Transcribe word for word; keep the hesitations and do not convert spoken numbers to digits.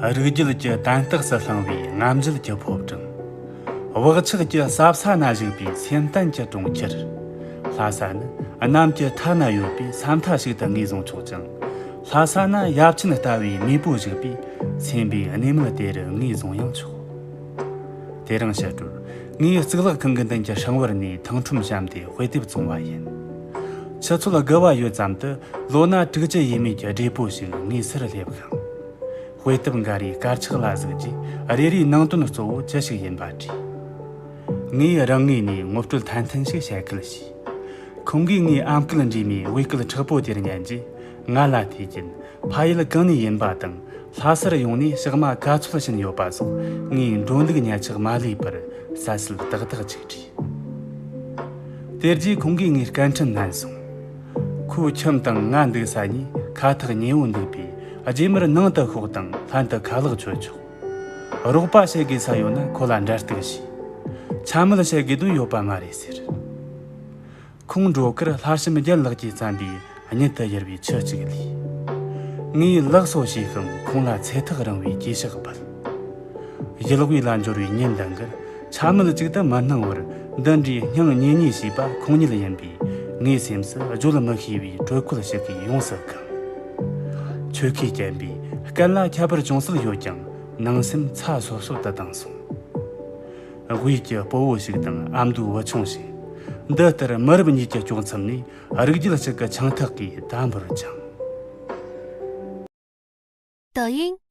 རིགས་རྒྱུད་ཀྱི་དན་རྟགས་སུ་བསླངས་པའི་རྔམ་བརྗིད་ཀྱི་ཕོ་བྲང་། བག་ཆགས་ཀྱི་ཟབ་ས་ན་བཞུགས་པའི་སེམས་རྟེན་གྱི་གྲོང་ཁྱེར། ལྷ་ས་ནི་གནམ་གྱི་མཐའ་ན་ཡོད་པའི་ས་མཐའ་ཞིག་ཏུ་ངོས་བཟུང་ཆོག་ཅིང་། ལྷ་ས་ན་ཡབ་ཆེན་ལྟ་བུའི་མེས་པོ་བཞུགས་པའི་སེམས་པའི་གནས་མལ་དེ་རུ་ངོས་བཟུང་ཡང་ཆོག་དེ་རིང་ཕྱི་དྲོར་ངས་གཙུག་ལག་ཁང་གི་མདུན་གྱི་སྲང་བར་ནས་ཐང་ཕྲོམ་བཤམས་ཏེ་དཔེ་དེབ་བཙོང་བ་ཡིན། ཆུ་ཚོད་དགུ་པ་ཡོལ་ཙམ་དུ་ལོ་ན་དྲུག་ཅུ་ཡས་མས་ཀྱི་བགྲེས་པོ་ཞིག་ངའི་སར་སླེབས་ཤིང་། དཔེ་དེབ་འགའ་རེའི་དཀར་ཆག་ལ་གཟིགས་རྗེས། རེ་རེའི་ནང་དོན་གཙོ་བོ་ཅི་ཞིག་ཡིན་པ་དྲིས། ངས་རང་ངོས་ནས་ངོ་སྤྲོད་ཐན་ཐུན་ཞིག་བྱ་གལ་བྱས། ཁོང་གིས་ངའི་ཨམ་སྐད་འདྲེས་མའི་བོད་སྐད་མཁྲེགས་པོ་དེར་ཉན་རྗེས། ང་ལ་ཐེ་གིན་ཕ་ཡུལ་གང་ནས་ཡིན་པ་དང་། ལྷ་སར་ཡོང་ནས་ཞག་མ་ག་ཚོད་ཕྱིན་ཡོད་པ་སོགས་ངའི་འགྲོ་འདུག་ཉལ་འཆག་མ་ལུས་པར་གསལ་གསལ་ཏག་ཏག་ཅིག་དྲིས། དེ་རྗེས་ཁོང་གིས་ངའི་སྐད་འཕྲིན་བསྣན་སོང་། ཁོའི་ཁྱིམ་དང་ང་འདུག་ས་གཉིས་ཁ་ཐག་ཉེ་བོ་འདུག་པས། རྗེས་མར་ནང་དུ་ཤོག་དང་ལྷན་དུ་ཁ་ལག་མཆོད་ཆོག་རོགས་པ་བྱེད་དགོས་ས་ཡོད་ན་ཁོ་ལ་འབྲེལ་གཏུག་བྱས། འཕྱ་སྨོད་བྱེད་དགོས་དོན་ཡོད་པ་མ་རེད་ཟེར། ཁོང་འགྲོ་ཁར་ལྷ་བྱམས་རྒྱལ་ལགས་ཀྱིས་བརྩམས་པའི་སྙན་དུ་གཡར་བའི་ཆུ་གཅིག་ལས། ངས་ལགས་སོ་ཞེས་ཤིང་ཁོང་ལ་ཚེ་ཐག་རིང་བའི་གུས་ཕྱག་འབུལ། ཡུལ་དབུས་ལ་འབྱོར་བའི་ཉིན་འདི་འགར་འཕྱ་སྨོད་ཅིག་ཏུ་མི་སྣང་བར། འདི་འདྲའི་སྙིང་ཉེ་ཉེ་ཞེས་པ་ཁོང་ཉིད་ཡིན་པས། ངའི་སེམས་སུ་བརྗོད་མི་ཤེས་པའི་དྲོད་ཁོལ་ཞིག་གིས་ཡོངས་སུ་གང་། ཆོས་ཁས་བསྟན་པའི་སྐད་ལ་ཁྱད་པར་ཅུང་ཟད་ཡོད་ཀྱང་ནང་སེམས་ཚ་སོབ་སོབ་ཏུ་བཏང་སོང་། དབུས་ཀྱི་སྤོ་བོ་ཞིག་དང་ཨ་མདོའི་བུ་ཆུང་ཞིག་འདི་ལྟར་མི་རབས་གཉིས་ཀྱི་དཀྱོགས་མཚམས་ནས་རིགས་རྒྱུད་གཅིག་གི་ཆང་ཐག་གིས་དམ་པོར་འཆང་། 抖音